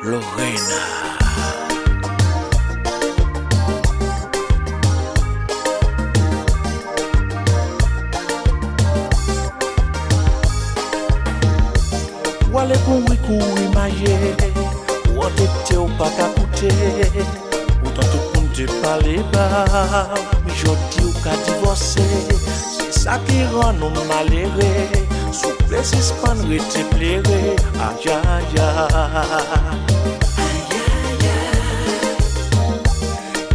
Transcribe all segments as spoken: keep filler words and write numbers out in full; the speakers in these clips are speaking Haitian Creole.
Lorena. W ale kouri kouri maye, ou antete ou pa ka koute. Poutan tout moun te pale ba w, men jodi ou ka divòse. Se sa ki rann ou malere. Souple sispann rete plere. Ayayay.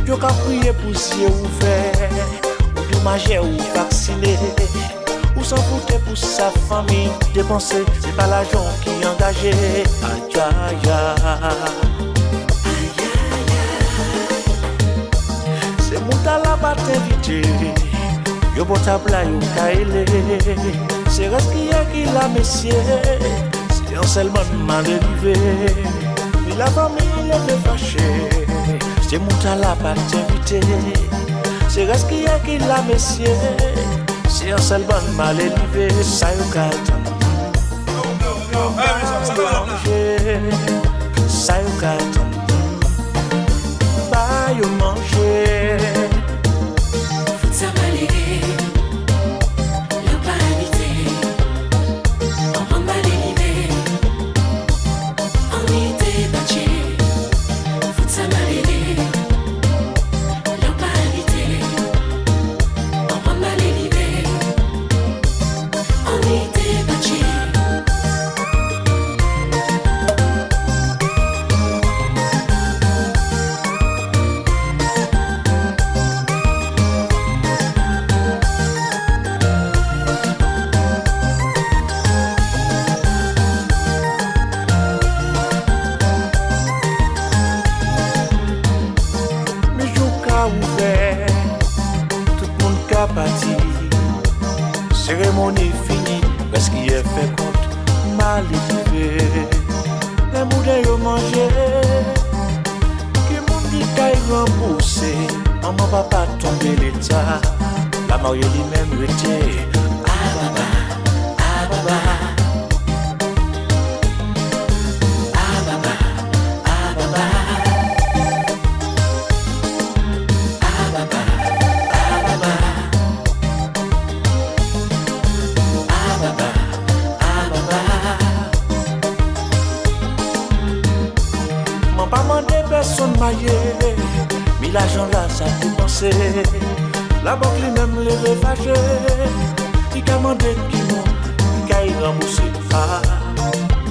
Yo ka priye pou zye ouvè. Ou domaje ou vaksine. Ou sanfoute pou sa fanmi depanse, se pa lajan w ki angaje. Ayayay. Se moutala pa t envite, yo pòtab la yo ka ele. Se rès ki ye ki la mesye, se yon sèl bann malelive. Ni lafanmi leve fache, se moutala pa t envite. Se rès ki ye ki la mesye, se yon sèl bann malelive. Sa yo ka tann, ba yo manje. Sa yo ka tann, ba yo manje. Fout sa malere, lè w pa envite, anprann malelive. Anni debatche, fout sa malere, lè w pa envite, anprann malelive. Anni debatche. Men jou ka ouvè, tout moun ka pati. Seremoni fini, rès ki ye fè kont, malelive. Lè bouden yo manje, ki moun ki kay ranbouse? Manman, papa tonbe leta, lamarye li menm rete. Ababa, ababa. Ababa, ababa. Ababa, ababa. Ababa, ababa. Mwen pa mande pèsonn maye, mi lajan la sa depanse. Labank li menm leve fache, li ka mande ki moun ki kay ranbouse, ah,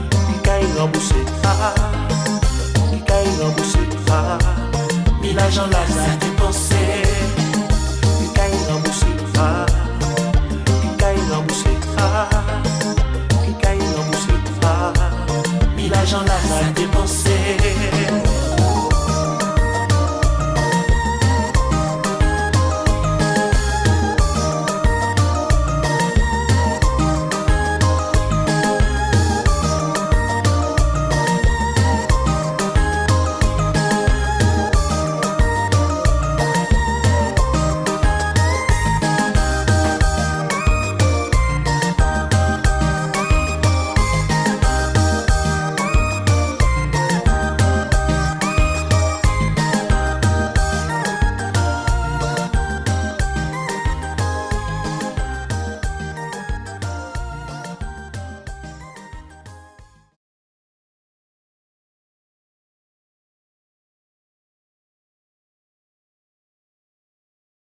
ki kay ranbouse, ah, ki kay ranbouse, ah. Mi lajan la sa depanse, ki kay ranbouse, ah, ki kay ranbouse, ah, ki kay ranbouse, ah. Mi lajan la sa